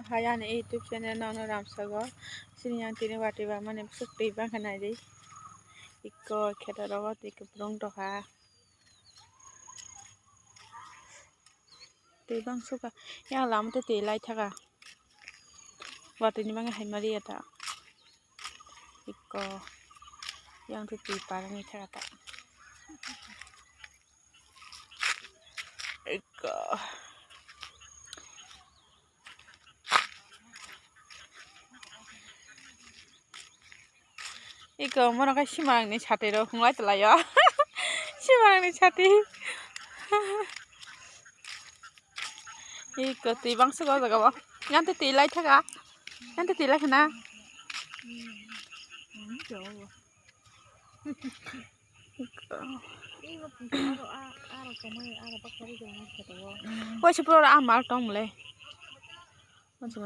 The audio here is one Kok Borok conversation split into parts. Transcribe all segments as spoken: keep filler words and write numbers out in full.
Hai ani YouTube channel no, no ramsago. Sini yang tini wati ba mane bwswk twi bangkha naidi. Ikko kheto rogo twi kwplwng tokha. Twi bangsuka. Yang lama twi twi lai thaka. Watwi ni bagwi hai mari ya ta. Ikko. Yang twi twi parani thaka ta. Ikko. Iko mono khe simarangni sati rok hunglai tonglaio. Simarangni sati. Iko twi bangsugo o jaga o. Yang twi twi lai thaka. Yang twi twi lai khna. Iko. Waisa pura a mar tong mole. Waisa.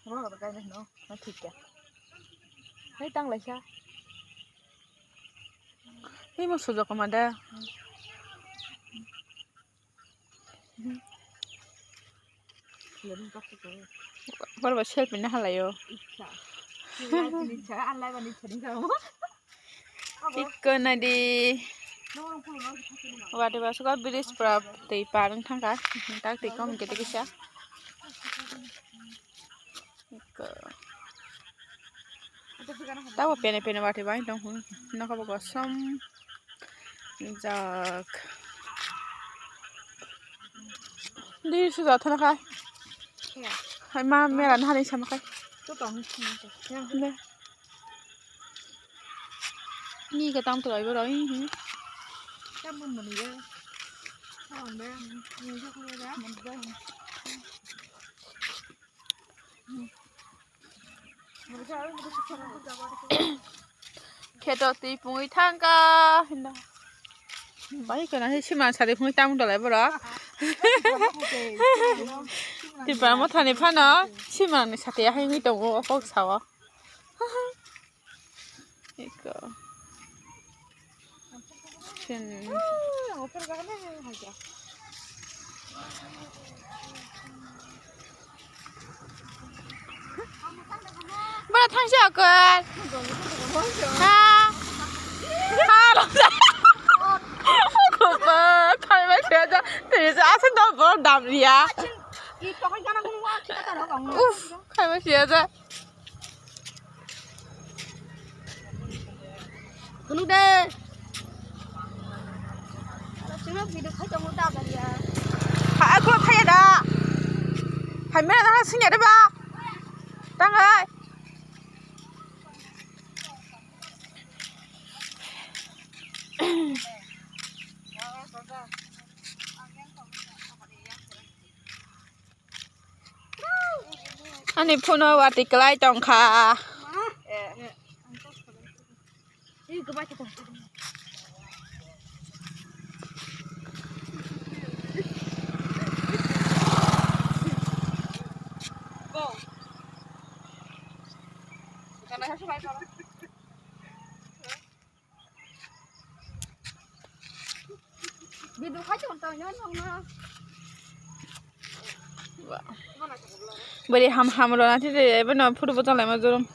Ro ro kai no, no thik ya. Hei tang lai sa. Hei mo sujok ma da. Bor ba selfie na halayo. Ikko nadi. Wati ba suka bridge pra tei parang thangka. Tak tei kom kete kisa. Ikko. Tabo pene pene wati ba dong hun. Nokabo kosom. Jak. Di suja thana kai. Hai ma mera na hani sama kai. Ni ka tam tu ai boro. Tam mun mun ya. Tam mun ya. Ni ka ko ya. Kheto twi pungwi thangka hinda. Bai kana he siman sari pungwi tang dolai boro. Tipra mothani phano siman ni sati ahai mi tongo o kok sao. Eko. Sen. Bora thangsi akal. Ha. Ha. Khaiba siya ja. Tei ja asen dol bor dam riya. Uf, khaiba siya ja. Kunu de. Sino video khai tongo da gari ya. Ha, aku khai da. Hai mera da sini ada ba. Tangai. Ani phone o wati kwlai tongkha. Bidi ham ham rona tide ebe no photo bo tong lai ma jorom.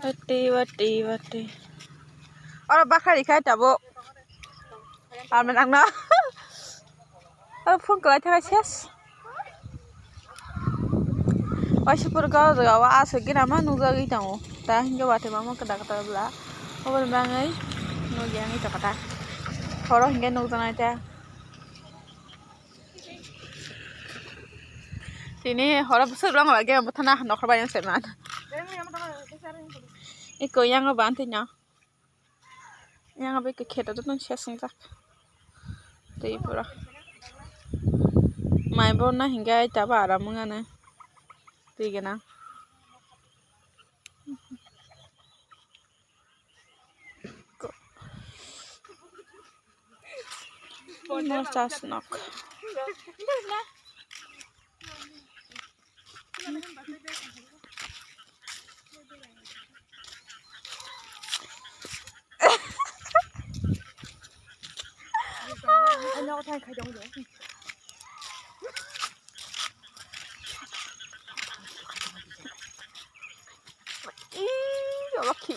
Wati wati wati. Oro bakha rikha tabuk. Ame nangna. Oro phone kwlai thangkha ses. Waisupur ga o jaga o aswk gina ma nukjagwi tongo. Ta hinkhe watwi mamo kwtal kwtal bwla. Oboni bagwi nukya wngwi tongkha ta. Horo hinkhe nukjaknai ta. Tini horo bwswk rwng lage bwthana nokbar bai se man. Eko yango bantino. Yang abo khe kheto jotono se swngjak. Tei pura. Mai bo na hingai tabo aram wngano. Tei gana. Mo chas nok. Ih, ya Allah, ki.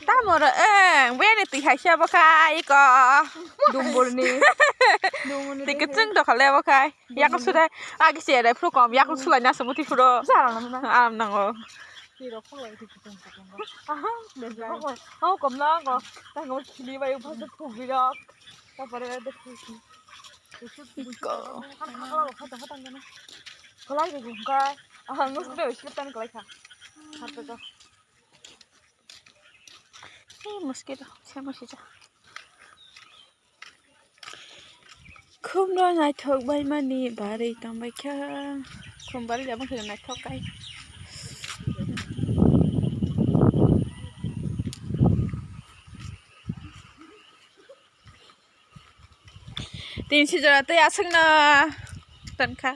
Tamo ro, eh, bini twi hai se bo khai ko. Dumbur ni. Dumbur ni. Twi kwchwng dokhole bo khai. Yakung sudai, agi se dai phuru kom, yakung sulai na se muti phuru. Aram nango. Twi rok phulai twi kwchwng kwchwng. Aha, bejak. Hau kom nango. Tango khili bai upha se phugwi rok. Tapore de phugwi. Iko. Kalai de gungka. Aha, ngus de slip tan kalai kha. Harta ka. Ei, mosquito, se mosquito. Khumno naithok bai mani barwi tongbai kha. Khum barwi jabo khe naithok kai. Tin sijora tei aswkno tonkha.